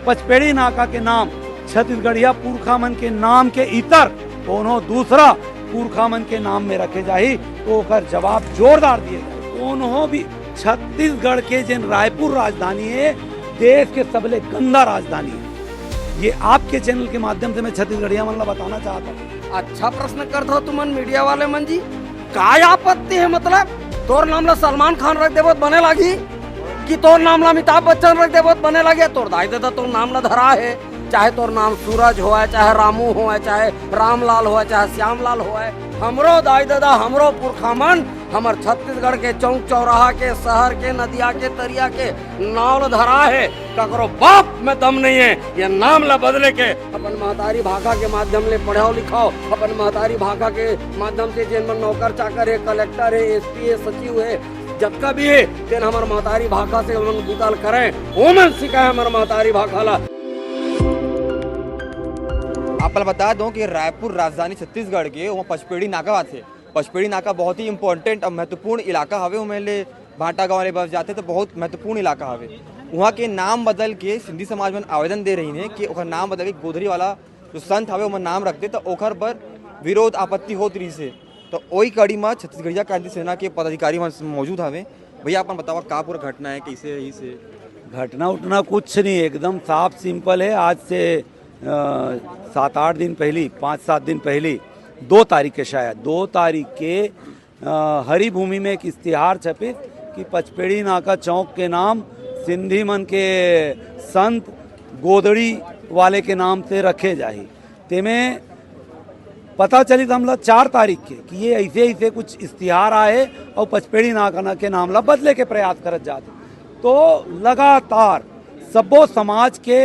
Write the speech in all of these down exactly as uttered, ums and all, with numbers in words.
पचपेड़ी नाका के नाम छत्तीसगढ़िया पुरखा मन के नाम के इतर कोनो दूसरा पुरखा मन के नाम में रखे जाही, तो ओकर जवाब जोरदार दिए जाही। कोनो भी छत्तीसगढ़ के जेन रायपुर राजधानी है, देश के सबले गंदा राजधानी है। ये आपके चैनल के माध्यम से मैं छत्तीसगढ़िया मन ला बताना चाहता हूँ। अच्छा प्रश्न करत हो तुमन मीडिया वाले मन जी, का आपत्ति है? मतलब तोर नाम ला सलमान खान रख देबो त बने लागी कि तोर नाम ला अमिताभ बच्चन रख देबो त बने लागी? तोर दाई ददा तोर नाम ला धरा है, चाहे तोर नाम सूरज होय, चाहे रामू होय, चाहे रामलाल होय, चाहे श्यामलाल होय, हमरो दाई ददा, हमरो पुरखा मन, हमर छत्तीसगढ़ के चौक चौराहा के, शहर के, नदिया के, तरिया के नाव ल धरा हे। ककरो बाप में दम नहीं है ये नाम ल बदले के। अपन महतारी भाखा के माध्यम ले पढ़ाओ लिखाओ, अपन महतारी भाखा के माध्यम से जेन मन नौकर चाकर है, कलेक्टर है, एसपी है, सचिव है, जतका भी है, तेन हमर महतारी भाखा से हमन बुता ल करें, ओमन सिखाए हमर महतारी भाखा ला। आप ल बता दो कि रायपुर राजधानी छत्तीसगढ़ के वहाँ पचपेड़ी नाका आथे। पचपेड़ी नाका बहुत ही इंपॉर्टेंट और महत्वपूर्ण इलाका हवे, ओमे ले भाटा गांव ले बस जाथे तो बहुत महत्वपूर्ण इलाका हवे। वहाँ के नाम बदल के सिंधी समाज मन आवेदन दे रही हैं कि ओकर नाम बदल के गोधरी वाला जो संत हवे ओमन नाम रखते तो ओकर बर विरोध आपत्ति होत रही से। तो ओई कड़ी में छत्तीसगढ़िया क्रांति सेना के पदाधिकारी मन मौजूद हवे। भैया अपन बतावा का पूरा घटना है, कैसे रही से? घटना उठना कुछ नहीं, एकदम साफ सिंपल है। आज से अ, सात आठ दिन पहली, पाँच सात दिन पहली, दो तारीख के शायद, दो तारीख के अ, हरिभूमि में एक इश्तिहार छपिस कि पचपेड़ी नाका चौक के नाम सिंधी मन के संत गोदड़ी वाले के नाम से रखे जाही। तेमे पता चलिस हमला चार तारीख के कि ये ऐसे ऐसे कुछ इश्तिहार आए और पचपेड़ी नाका के नाम ला बदले के प्रयास करत जात हे। तो लगातार सब्बो समाज के,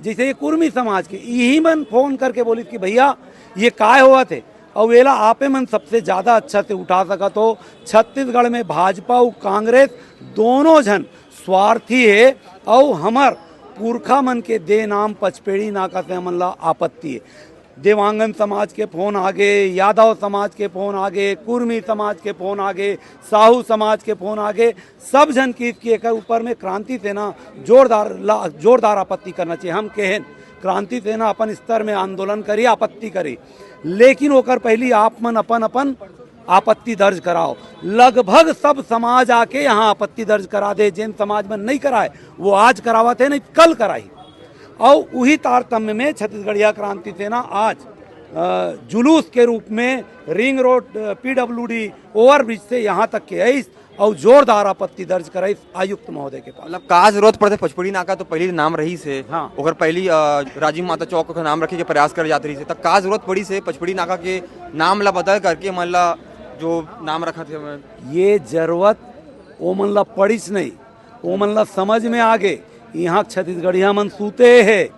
जैसे ये कुर्मी समाज के, यही मन फोन करके बोलिस कि भैया ये काय होवत हे, अउ एला आपे मन सबसे ज्यादा अच्छा से उठा सकत हो। छत्तीसगढ़ में भाजपा अउ कांग्रेस दोनों झन स्वार्थी हे, अउ हमर पुरखा मन के दे नाम पचपेड़ी नाका से हमन ला आपत्ति हे। देवांगन समाज के फोन आगे, यादव समाज के फोन आगे, कुर्मी समाज के फोन आगे, साहू समाज के फोन आगे, सब झन किहिस कि एकर ऊपर में क्रांति सेना जोरदार ला-, जोरदार आपत्ति करना चाहिए। हम कहेन, क्रांति सेना अपन स्तर में आंदोलन करी, आपत्ति करी, लेकिन ओकर पहली आप मन अपन अपन आपत्ति दर्ज कराओ। लगभग सब समाज आके यहाँ आपत्ति दर्ज करा दे। जेन समाज मन नहीं कराए, वो आज करावत हे, नहीं कल कराही। अउ उही तारतम्य में छत्तीसगढ़िया क्रांति सेना आज, अ, जुलूस के रूप में रिंग रोड, अ, पीडब्ल्यूडी ओवरब्रिज से यहाँ तक के आइस अउ जोरदार आपत्ति दर्ज कराइस आयुक्त महोदय के पास। मतलब का जरूरत पड़थे? पचपेड़ी नाका तो पहली नाम रहिस हे, हाँ। ओकर पहली, अ, राजीव माता चौक के नाम रखे के प्रयास करे जात रहिस हे, त का जरूरत पड़िस हे पचपेड़ी नाका के नाम ला बदल करके, मतलब जो नाम रखत हे? ये जरूरत ओमन ला पड़िस नहीं, ओमन ला समझ में आगे। यहाँ छत्तीसगढ़िया मन सूते हे,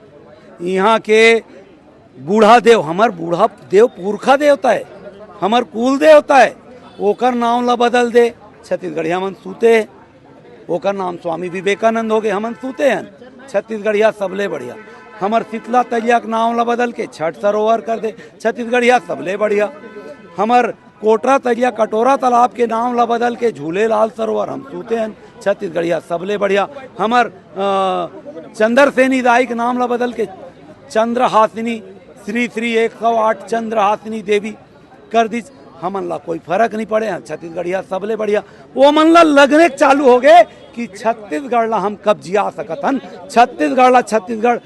यहाँ के बूढ़ा देव, हमर बूढ़ा देव पुरखा देवता हे, हमर कुल देवता हे, ओकर नाम ला बदल दे। छत्तीसगढ़िया मन सूते हे, ओकर नाम स्वामी विवेकानंद होगे, हमन सूते हन। छत्तीसगढ़िया सबले बढ़िया। हमर शीतला तरिया के नाम ला बदल के छठ सरोवर कर दे, छत्तीसगढ़िया सबले बढ़िया। हमर कोटरा तरिया, कटोरा तालाब के नाम ला बदल के झूलेलाल सरोवर, हम सूते हन। छत्तीसगढ़िया सबले बढ़िया। हमर, अ, चंद्रसेनी दाई के नाम ला बदल के चंद्रहासिनी, श्री श्री एक सौ आठ चंद्रहासिनी देवी कर दीस, हमन ला कोई फर्क नहीं पड़े। हाँ, छत्तीसगढ़िया सबले बढ़िया। ओमन ला लगने चालू होगे कि छत्तीसगढ़ ला हम कब्जिया सकत हन, छत्तीसगढ़ ला छत्तीसगढ़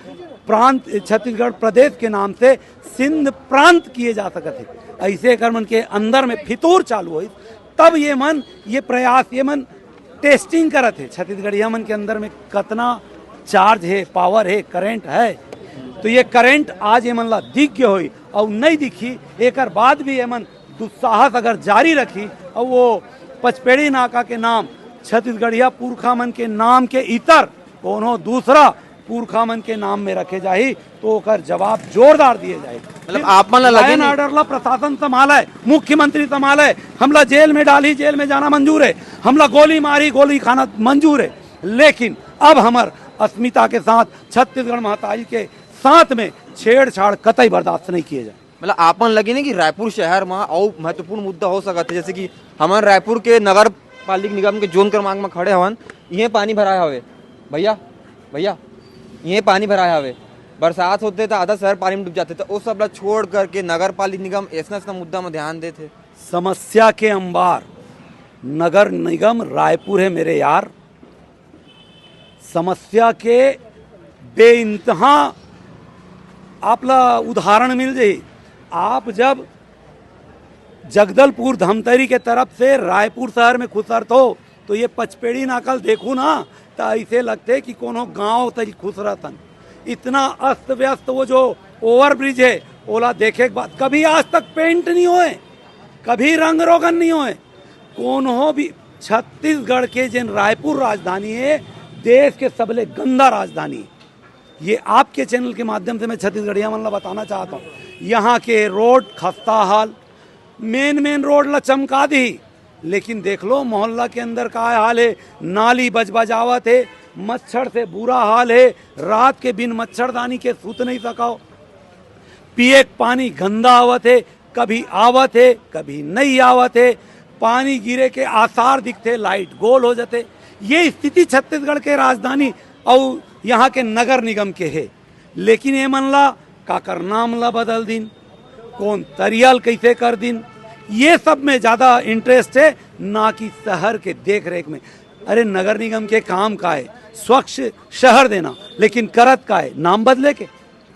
प्रांत, छत्तीसगढ़ प्रदेश के नाम से सिंध प्रांत किए जा सकत हे। ऐसे एकर मन के अंदर में फितूर चालू होइस, तब ये मन ये प्रयास, ये मन टेस्टिंग करत हे छत्तीसगढ़िया मन के अंदर में कतना चार्ज हे, पावर हे, करंट हे। तो ये करंट आज ये मन ला दिख गए होई, अउ नहीं दिखी, एकर बाद भी ये मन दुस्साहस अगर जारी रखी अउ वो पचपेड़ी नाका के नाम छत्तीसगढ़िया पुरखा मन के नाम के इतर कोनो दूसरा पुरखा मन के नाम में रखे जाही, तो ओकर जवाब जोरदार दिए जाही। मतलब, आप मन ला लगे लॉ एंड नहीं? ऑर्डर ला प्रशासन संभाले, मुख्यमंत्री संभाले, हमला जेल में डालही, जेल में जाना मंजूर हे, हमला गोली मारही, गोली खाना मंजूर हे, लेकिन अब हमर अस्मिता के साथ, छत्तीसगढ़ महतारी के साथ में छेड़छाड़ कतई बर्दाश्त नहीं किए जाए। मतलब, आप मन लगे नहीं कि रायपुर शहर में अउ महत्वपूर्ण मुद्दा हो सकत हे, जैसे कि हमन रायपुर के नगर पालिक निगम के जोन क्रमांक में खड़े हवन, इहें पानी भराए हवे। भैया, भैया, ये पानी भराए हवे, बरसात होथे त आधा शहर पानी में डूब जाथे। त ओ सब ला छोड़ करके नगर पालिक निगम ऐसना ऐसना मुद्दा में ध्यान देथे। समस्या के अंबार नगर निगम रायपुर है मेरे यार। समस्या के बेइंतहा आप ला उदाहरण मिल जाही। आप जब जगदलपुर धमतरी के तरफ से रायपुर शहर में खुसरत हो, तो ये पचपेड़ी नाका ल देखू ना, त ऐसे लगथे कि कोनो गांव तरी खुसरत हन। इतना अस्त व्यस्त वो जो ओवर ब्रिज है, ओला देखे के बाद कभी आज तक पेंट नहीं होए, कभी रंग रोगन नहीं होए। कोनो भी छत्तीसगढ़ के जेन रायपुर राजधानी है, देश के सबले गंदा राजधानी। ये आपके चैनल के माध्यम से मैं छत्तीसगढ़िया मन ला बताना चाहता हूँ, यहाँ के रोड खस्ता हाल, मेन मेन रोड ला चमका दी, लेकिन देख लो मोहल्ला के अंदर का हाल है। नाली बजबजावत है, मच्छर से बुरा हाल है। रात के बिन मच्छरदानी के सूत नहीं सकाओ। पिए के पानी गंदा आवत है, कभी आवत है, कभी नहीं आवत है। पानी गिरे के आसार दिखथे, लाइट गोल हो जाथे। ये स्थिति छत्तीसगढ़ के राजधानी अउ यहाँ के नगर निगम के है। लेकिन ये मन ला काकर नाम ला बदल दिन, कौन तरिया ल कैसे कर दिन, ये सब में ज़्यादा इंटरेस्ट है, ना कि शहर के देख रेख में। अरे, नगर निगम के काम का है? स्वच्छ शहर देना, लेकिन करत का है? नाम बदले के।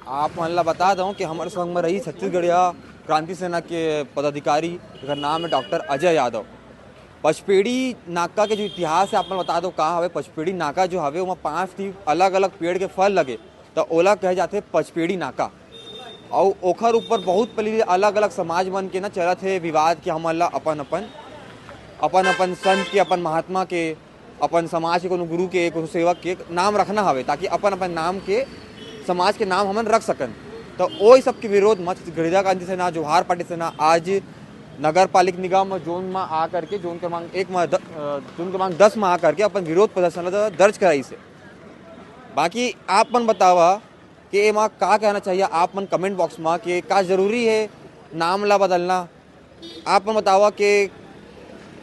आप मन ला बता दऊं कि हमर संग में रही छत्तीसगढ़िया क्रांति सेना के पदाधिकारी, जेकर नाम है डॉक्टर अजय यादव। पचपेड़ी नाका के जो इतिहास है, आप मन बता दो का हवे। पचपेड़ी नाका जो हवे, ओमा पांच ठी अलग-अलग पेड़ के फल लगे, त ओला कहे जाथे पचपेड़ी नाका। अउ ओखर ऊपर बहुत पहले अलग-अलग समाज मन के ना चलत हे विवाद कि हमन ला अपन-अपन, अपन-अपन संत के, अपन महात्मा के, अपन समाज के कोनो गुरु के, कोनो सेवक के नाम रखना हवे, ताकि अपन-अपन नाम के, समाज के नाम हमन रख सकन। त ओही सब के विरोध म छत्तीसगढ़िया क्रांति सेना, जोहार पार्टी सेना आज नगर पालिक निगम जोन म आ करके, जोन क्रमांक एक म द-, अ, जोन क्रमांक दस म आ करके अपन विरोध प्रदर्शन ल दर्ज कराइस हे। बाकी आप मन बतावा कि एमा का कहना चाहिए आप मन कमेंट बॉक्स म कि का जरूरी है नाम ला बदलना? आप मन बतावा कि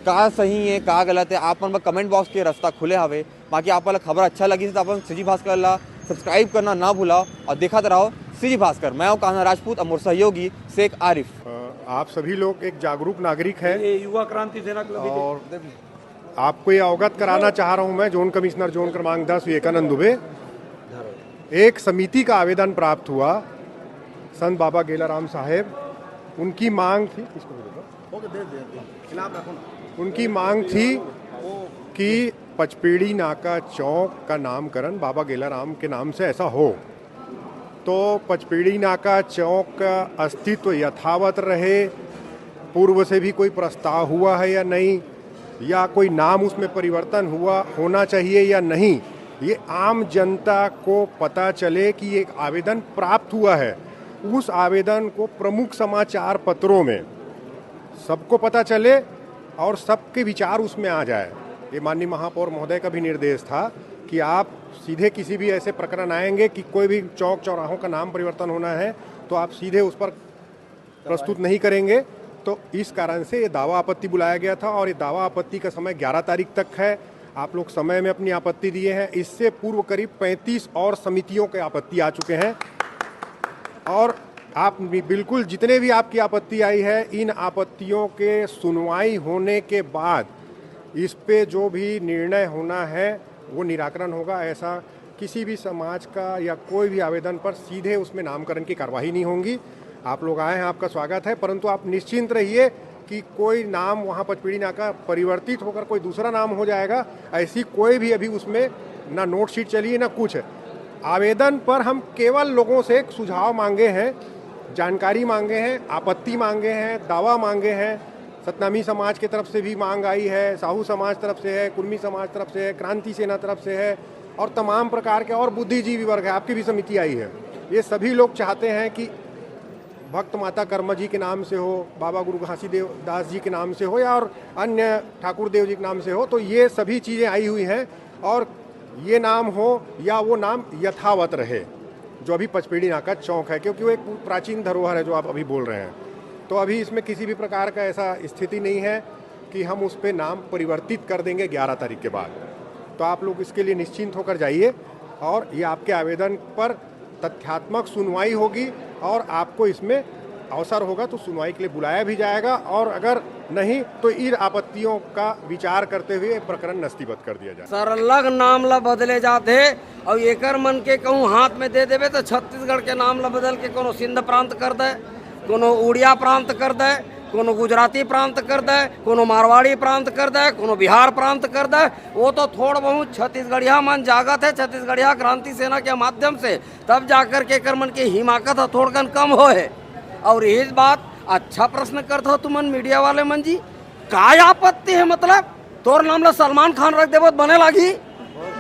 का सही है, का गलत है, आप मन बर कमेंट बॉक्स के रास्ता खुले हवे। बाकी आप मन ला खबर अच्छा लगिस त आप मन सीजी भास्कर ला सब्सक्राइब करना ना भूला अउ देखत रहो सीजी भास्कर। मैं हूं कान्हा राजपूत अउ मोर सहयोगी शेख आरिफ। अ, आप सभी लोग एक जागरूक नागरिक हैं ये युवा क्रांति सेना क्लब और आपको ये अवगत कराना चाह रहा हूं मैं, जोन कमिश्नर जोन क्रमांक दस विवेकानंद दुबे, एक समिति का आवेदन प्राप्त हुआ संत बाबा गेलाराम साहेब। उनकी मांग थी, किसको बोले? ओके, दे दे, दे। इनाम रखो ना। उनकी मांग थी कि पचपेड़ी नाका चौक का नामकरण बाबा गेलाराम के नाम से ऐसा हो, तो पचपेड़ी नाका चौक का अस्तित्व यथावत रहे। पूर्व से भी कोई प्रस्ताव हुआ है या नहीं, या कोई नाम उसमें परिवर्तन हुआ, होना चाहिए या नहीं, ये आम जनता को पता चले कि एक आवेदन प्राप्त हुआ है। उस आवेदन को प्रमुख समाचार पत्रों में सबको पता चले और सबके विचार उसमें आ जाए। ये माननीय महापौर महोदय का भी निर्देश था कि आप सीधे किसी भी ऐसे प्रकरण आएंगे कि कोई भी चौक चौराहों का नाम परिवर्तन होना है, तो आप सीधे उस पर प्रस्तुत नहीं करेंगे। तो इस कारण से ये दावा आपत्ति बुलाया गया था और ये दावा आपत्ति का समय ग्यारह तारीख तक है। आप लोग समय में अपनी आपत्ति दिए हैं। इससे पूर्व करीब पैंतीस और समितियों के आपत्ति आ चुके हैं और आप बि-, बिल्कुल जितने भी आपकी आपत्ति आई है, इन आपत्तियों के सुनवाई होने के बाद इस पे जो भी निर्णय होना है, वो निराकरण होगा। ऐसा किसी भी समाज का या कोई भी आवेदन पर सीधे उसमें नामकरण की कार्यवाही नहीं होंगी। आप लोग आए हैं, आपका स्वागत है, परंतु आप निश्चिंत रहिए कि कोई नाम वहाँ पचपेड़ी नाका परिवर्तित होकर कोई दूसरा नाम हो जाएगा, ऐसी कोई भी अभी उसमें ना नोट शीट चली है, ना कुछ है। आवेदन पर हम केवल लोगों से एक सुझाव मांगे हैं, जानकारी मांगे हैं, आपत्ति मांगे हैं, दावा मांगे हैं। सतनामी समाज की तरफ से भी मांग आई है, साहू समाज तरफ से है, कुर्मी समाज तरफ से है, क्रांति सेना तरफ से है और तमाम प्रकार के और बुद्धिजीवी वर्ग है, आपकी भी समिति आई है। ये सभी लोग चाहते हैं कि भक्त माता कर्मा जी के नाम से हो, बाबा गुरु घासीदेव दास जी के नाम से हो या और अन्य ठाकुर देव जी के नाम से हो, तो ये सभी चीज़ें आई हुई हैं और ये नाम हो या वो नाम यथावत रहे, जो अभी पचपेड़ी नाका चौक है, क्योंकि वो एक प्राचीन धरोहर है जो आप अभी बोल रहे हैं। तो अभी इसमें किसी भी प्रकार का ऐसा स्थिति नहीं है कि हम उस पे नाम परिवर्तित कर देंगे ग्यारह तारीख के बाद। तो आप लोग इसके लिए निश्चिंत होकर जाइए। और ये आपके आवेदन पर तथ्यात्मक सुनवाई होगी और आपको इसमें अवसर होगा तो सुनवाई के लिए बुलाया भी जाएगा, और अगर नहीं तो इन आपत्तियों का विचार करते हुए प्रकरण नस्तीबद्ध कर दिया जाए। सरलग नाम ला बदले जात हे। और एकर मन के कहूँ हाथ में दे देबे तो छत्तीसगढ़ के नाम ला बदल के कोनो सिंध प्रांत कर दे, कोनो उड़िया प्रांत कर दे, कोनो गुजराती प्रांत कर दे, कोनो मारवाड़ी प्रांत कर दे, कोनो बिहार प्रांत कर दे। वो तो थोड़ बहुत छत्तीसगढ़िया मन जागत हे छत्तीसगढ़िया क्रांति सेना के माध्यम से, तब जाकर के एकर मन के हिमाकत ह थोड़कन कम हो हे। और इस बात अच्छा प्रश्न करत हो तुमन मीडिया वाले मन जी, का आपत्ति हे? मतलब तोर नाम ला सलमान खान रख देबो त बने लागी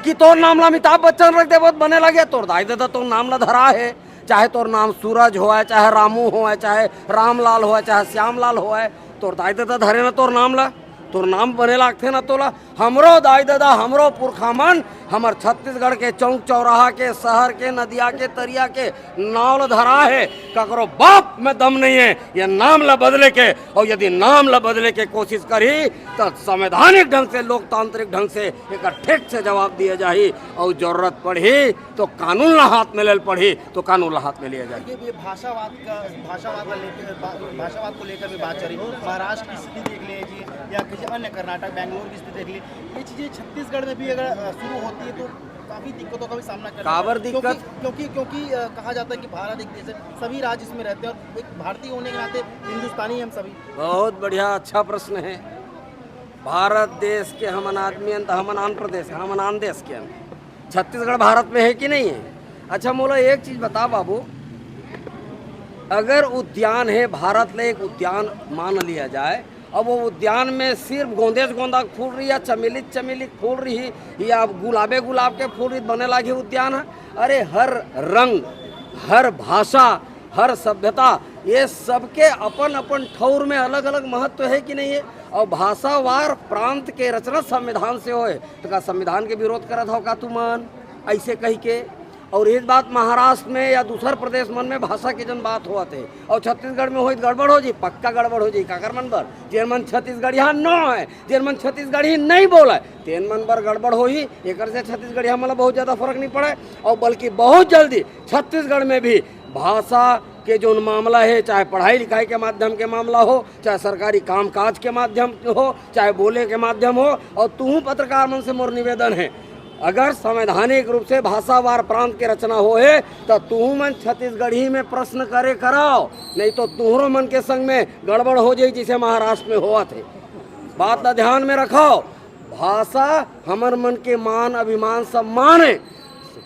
कि तोर नाम ला अमिताभ बच्चन रख देबो त बने लागी? तोर दाई ददा तोर नाम ला धरा हे, चाहे तोर नाम सूरज होय, चाहे रामू होय, चाहे रामलाल होय, चाहे श्यामलाल होय, तोर दाई ददा धरे ना तोर नाम ला, तोर नाम बने लागथे ना तोला। हमरो दाई ददा, हमरो पुरखा मन हमर छत्तीसगढ़ के चौक चौराहा के, शहर के, नदिया के, तरिया के नाव ल धरा हे। ककरो बाप में दम नहीं है ये नाम ल बदले के। और यदि नाम ल बदले के कोशिश करही तो संवैधानिक ढंग से, लोकतांत्रिक ढंग से एक ठीक से जवाब दिए जाही। और जरूरत पड़ही तो कानून ला हाथ में लेल पड़ही, तो कानून ला हाथ में लिया जाए। ये, ये भाषावाद का, भाषावाद का लेकर, भा- भाषावाद को लेकर भी बात चल रही है। महाराष्ट्र की स्थिति देख लीजिए या किसी अन्य, कर्नाटक, बेंगलोर की स्थिति देख लीजिए, ये चीज़ें छत्तीसगढ़ में भी अगर अ, शुरू होती है तो काफ़ी दिक्कतों का भी सामना करना काबर पड़ता है। क्योंकि दिक्कत? क्योंकि क्योंकि अ, कहा जाता है कि भारत एक देश है, सभी राज्य इसमें रहते हैं और एक भारतीय होने के नाते हिंदुस्तानी हम सभी। बहुत बढ़िया, अच्छा प्रश्न है। भारत देश के हमन आदमी हन त हमन आन प्रदेश, हमन आन देश के हन। छत्तीसगढ़ भारत में है कि नहीं है? अच्छा, मोला एक चीज बता बाबू, अगर उद्यान है, भारत ले एक उद्यान मान लिया जाए, अब वो उद्यान में सिर्फ गोंदेज गोंदा के फूल रही या चमेली चमेली के फूल रही या गुलाबे गुलाब के फूल रही, बने लागी उद्यान है? अरे, हर रंग, हर भाषा, हर सभ्यता, ये सबके अपन अपन ठौर में अलग अलग महत्व है कि नहीं है? और भाषावार प्रांत के रचना संविधान से होए, तो का संविधान के विरोध करत हो का तुमन ऐसे कह के? और इस बात महाराष्ट्र में या दूसर प्रदेश मन में भाषा के जन बात होवत हे और छत्तीसगढ़ में होई त गड़बड़ हो जी, पक्का गड़बड़ हो जी। काकर मन बर? जेन मन छत्तीसगढ़िया न है, जेन मन छत्तीसगढ़ी नहीं बोले, तेन मन बर गड़बड़ होही। एकर से छत्तीसगढ़िया मन ला बहुत ज्यादा फर्क नहीं पड़े। और बल्कि बहुत जल्दी छत्तीसगढ़ में भी भाषा के जोन मामला है, चाहे पढ़ाई लिखाई के माध्यम के मामला हो, चाहे सरकारी कामकाज के माध्यम हो, चाहे बोले के माध्यम हो, और तुहूँ पत्रकार मन से मोर निवेदन है, अगर संवैधानिक रूप से भाषावार प्रांत के रचना होहे, त तुहूँ मन छत्तीसगढ़ी में प्रश्न करे कराओ, नहीं तो तुहरो मन के संग में गड़बड़ हो जाई, जैसे महाराष्ट्र में होवत है। बात ला ध्यान में रखाओ। भाषा हमर मन के मान, अभिमान, सम्मान है।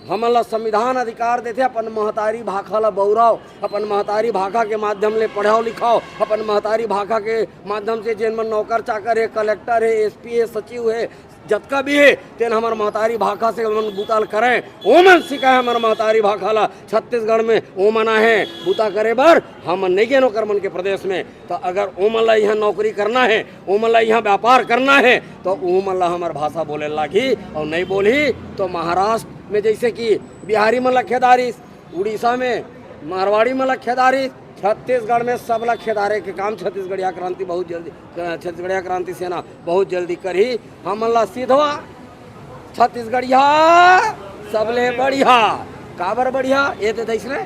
हमन ला संविधान अधिकार देथे, अपन महतारी भाखा ला बउराओ, अपन महतारी भाखा के माध्यम ले पढ़ाओ लिखाओ, अपन महतारी भाखा के माध्यम से जेन मन नौकर चाकर है, कलेक्टर है, एसपी है, सचिव है, जतका भी है, तेन हमर महतारी भाखा से हमन बुता ल करें। ओमन सिखाए हमर महतारी भाखा ला। छत्तीसगढ़ में ओमन आहे बुता करे बर, हमन नहीं गेन ओकर मन के प्रदेश में। तो अगर ओमन ला यहाँ नौकरी करना है, ओमन ला यहाँ व्यापार करना है, तो ओमन ला हमर भाषा बोले लागही। और नहीं बोलही तो महाराष्ट्र में जैसे कि बिहारी मन ला खेदारिस, उड़ीसा में मारवाड़ी मन ला खेदारिस, छत्तीसगढ़ में सब ला खेदारे के काम छत्तीसगढ़िया क्रांति बहुत जल्दी, छत्तीसगढ़िया क्रांति सेना बहुत जल्दी करही। हमन ला सिधवा छत्तीसगढ़िया सबले बढ़िया। काबर बढ़िया? ये तो दइसने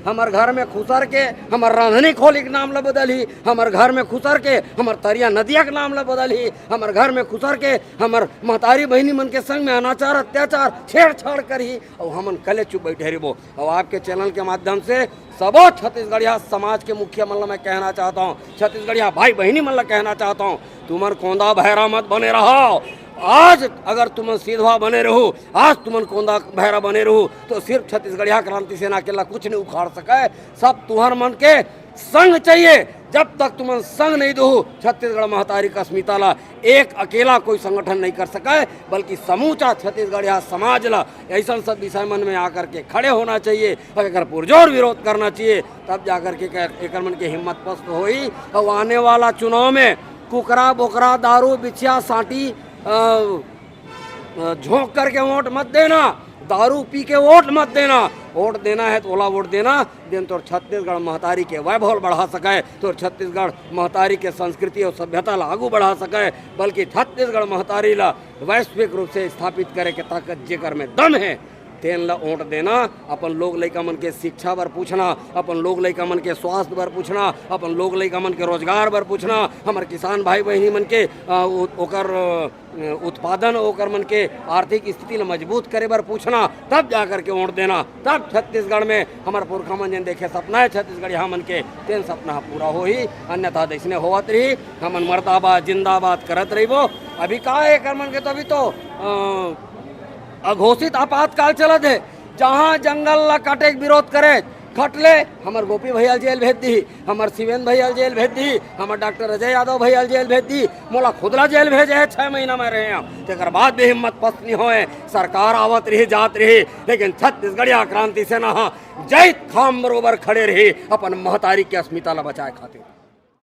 हमर घर में खुसर के हमर रांधनी खोली के नाम ला बदलही, हमर घर में खुसर के हमर तरिया नदिया के नाम ला बदलही, हमर घर में खुसर के हमर महतारी बहिनी मन के संग में अनाचार अत्याचार छेड़छाड़ करही, और हमन कले चुप बैठे रहिबो। और आपके चैनल के माध्यम से सबो छत्तीसगढ़िया समाज के मुखिया मन ला मैं कहना चाहता हूँ, छत्तीसगढ़िया भाई बहिनी मन ला कहना चाहता हूँ, तुमन कोंदा भैरा मत बने रहो। आज अगर तुमन सिधवा बने रहो, आज तुमन कोंदा भैरा बने रहो, तो सिर्फ छत्तीसगढ़िया क्रांति सेना अकेला कुछ नहीं उखाड़ सके। सब तुहर मन के संग चाहिए। जब तक तुमन संग नहीं दो, छत्तीसगढ़ महतारी का अस्मिता ला एक अकेला कोई संगठन नहीं कर सके, बल्कि समूचा छत्तीसगढ़िया समाज ला ऐसन सब विषय मन में आकर के खड़े होना चाहिए और एकर पुरजोर विरोध करना चाहिए। तब जाकर के एकर, एकर मन के हिम्मत पस्त होई। और आने वाला चुनाव में कुकरा, बोकरा, दारू, बिछिया, सांटी, अ, अ, झोंक करके वोट मत देना, दारू पी के वोट मत देना। वोट देना है तो ओला वोट देना, जेन तोर छत्तीसगढ़ महतारी के वैभव बढ़ा सके, तोर छत्तीसगढ़ महतारी के संस्कृति और सभ्यता ला आगू बढ़ा सके, बल्कि छत्तीसगढ़ महतारी ला वैश्विक रूप से स्थापित करे के ताकत जेकर में दम है, तेन ला वोट देना, अपन लोग लइका मन के शिक्षा बर पूछना, अपन लोग लइका मन के स्वास्थ्य बर पूछना, अपन लोग लइका मन के रोजगार बर पूछना, हमर किसान भाई बहिनी मन के, अ, उ-, ओकर, अ, उत्पादन, ओकर मन के आर्थिक स्थिति ला मजबूत करे बर पूछना, तब जा करके वोट देना। तब छत्तीसगढ़ में हमर पुरखा मन जेन देखे सपना हे छत्तीसगढ़िया मन के, तेन सपना ह पूरा होही। अन्यथा जइसने होवत रही, हमन मर्दाबाद जिंदाबाद करत रहिबो। अभी का हे एकर मन के, तो अभी तो, अ, अघोषित आपातकाल चलत हे। जहाँ जंगल ला काटे के विरोध करे, खटले, हमर गोपी भैया ल जेल भेज दी, हमर शिवेंद्र भैया ल जेल भेज दी, हमर डॉक्टर अजय यादव भैया ल जेल भेज दी, मोला खुद ला जेल भेजे हे, छह महीना में रहे हंव। तेकर बाद भी हिम्मत पस्त नहीं होए। सरकार आवत रही, जात रही, लेकिन छत्तीसगढ़िया क्रांति सेना ह जइत खाम बरोबर खड़े रही अपन महतारी के अस्मिता ला बचाए खातिर।